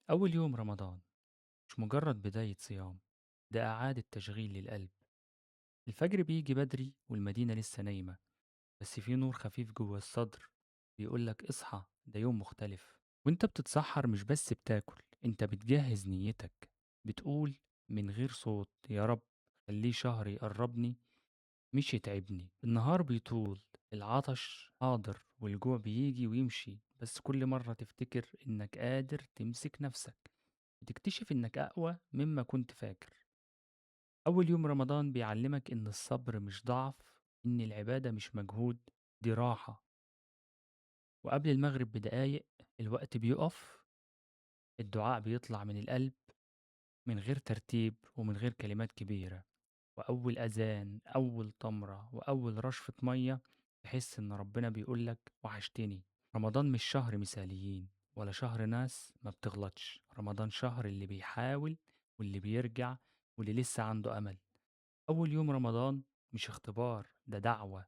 أول يوم رمضان مش مجرد بداية صيام، ده إعادة تشغيل للقلب. الفجر بيجي بدري والمدينة لسه نايمة، بس في نور خفيف جوه الصدر بيقولك اصحى، ده يوم مختلف. وانت بتتسحر مش بس بتاكل، انت بتجهز نيتك، بتقول من غير صوت يا رب خليه شهر يقربني مش يتعبني. النهار بيطول، العطش حاضر والجوع بيجي ويمشي، بس كل مرة تفتكر إنك قادر تمسك نفسك، بتكتشف إنك أقوى مما كنت فاكر. أول يوم رمضان بيعلمك إن الصبر مش ضعف، إن العبادة مش مجهود، دي راحة. وقبل المغرب بدقايق الوقت بيقف، الدعاء بيطلع من القلب من غير ترتيب ومن غير كلمات كبيرة. وأول أذان، أول تمرة، وأول رشفة مية، تحس إن ربنا بيقولك وحشتني. رمضان مش شهر مثاليين ولا شهر ناس ما بتغلطش، رمضان شهر اللي بيحاول واللي بيرجع واللي لسه عنده أمل. أول يوم رمضان مش اختبار، ده دعوة.